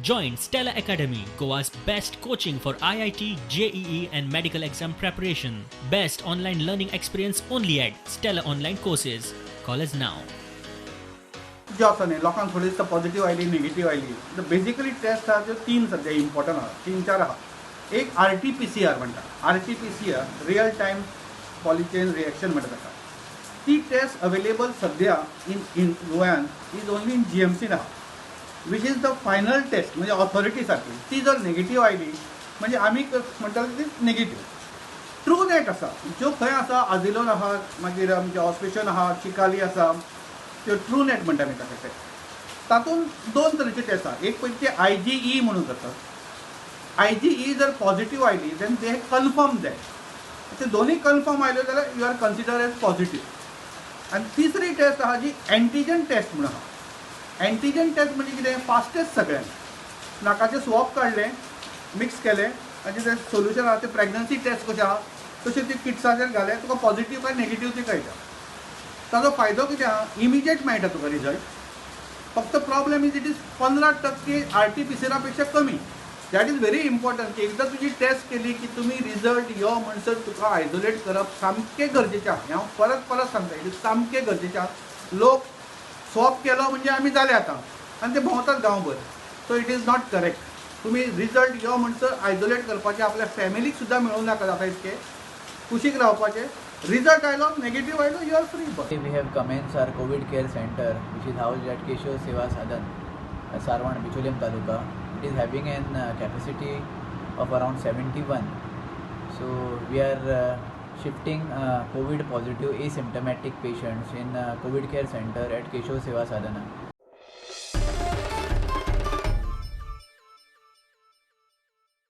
Join Stella Academy, Goa's best coaching for IIT, JEE, and medical exam preparation. Best online learning experience only at Stella Online Courses. Call us now. ज्यो आसा न्ही, लोकांक थोडी दिसता positive आयली, negative आयली. Basically taste आहा त्यो तीन सद्या इम्पॉर्टंट आहा, तीन चार आहा. एक आरटीपीसीआर म्हणटा, RTPCR, real time polychain reaction म्हणटा ताका. ती टेस्ट अवेलेबल सद्या इन गोंयान is only in जीएमसीन आहा, which is the final test, म्हणजे ऑथॉरिटी सारकी. ती जर नेगेटीव आयली म्हणजे आमी म्हणटाले ती नेगेटीव. ट्रू नेट आसा, ज्यो खंय आसा, आजिलोन आहा, मागीर आमचे हॉस्पिटल आहा, चिकाली आसा, त्यो ट्रू नेट म्हणटा आमी ताका टेस्ट. तातूंत दोन तरेचे टेस्ट आहा. एक पयली ते आयजीई म्हणून करतात. आयजीई जर पॉझिटिव्ह आयली, then they confirm that. ते दोन्ही कन्फर्म आयल्यो जाल्यार you are consider as positive. आनी तिसरी टेस्ट आहा जी एंटीजन टेस्ट म्हणून आहा. एंटीजन टेस्ट म्हणजे कितें? फास्टेस्ट सगळ्यांत. नाकाचें स्वॉब काडलें, मिक्स केलें आनी तें सोल्युशन आहा, तें प्रेग्नन्सी टेस्ट कशें आहा तशें ते किट्साचेर घालें, तुका पॉझिटिव्ह काय नेगेटीव तें कळटा. ताजो फायदो कितें आहा? इमिजिएट मेळटा तुका रिजल्ट. फक्त प्रॉब्लेम is, it is 15% आरटीपीसीआरा पेक्षा कमी. That is very important की एकदां तुजी टेस्ट केली की तुमी रिजल्ट यो म्हणसर तुका आयसोलेट करप सामकें गरजेचें आहा. हें हांव परत परत सांगता, it is सामकें गरजेचें आहा. लोक स्वॉब केलो म्हणजे आमी जाले आतां आनी ते भोंवतात गांवभर. So it is not correct. तुमी रिजल्ट यो म्हणसर आयसोलेट करपाचें, आपल्या फॅमिलीक सुद्दां मेळूं नाका जाता इतकें कुशीक रावपाचें. रिजल्ट आयलो, नेगेटीव आयलो, you are free. We have commenced our COVID care center, which is housed at Keshav Seva Sadan, Sarwan, Bicholim Taluka. It is having an capacity of around 71. So we are shifting COVID positive asymptomatic patients in COVID care center at Keshav Seva Sadana.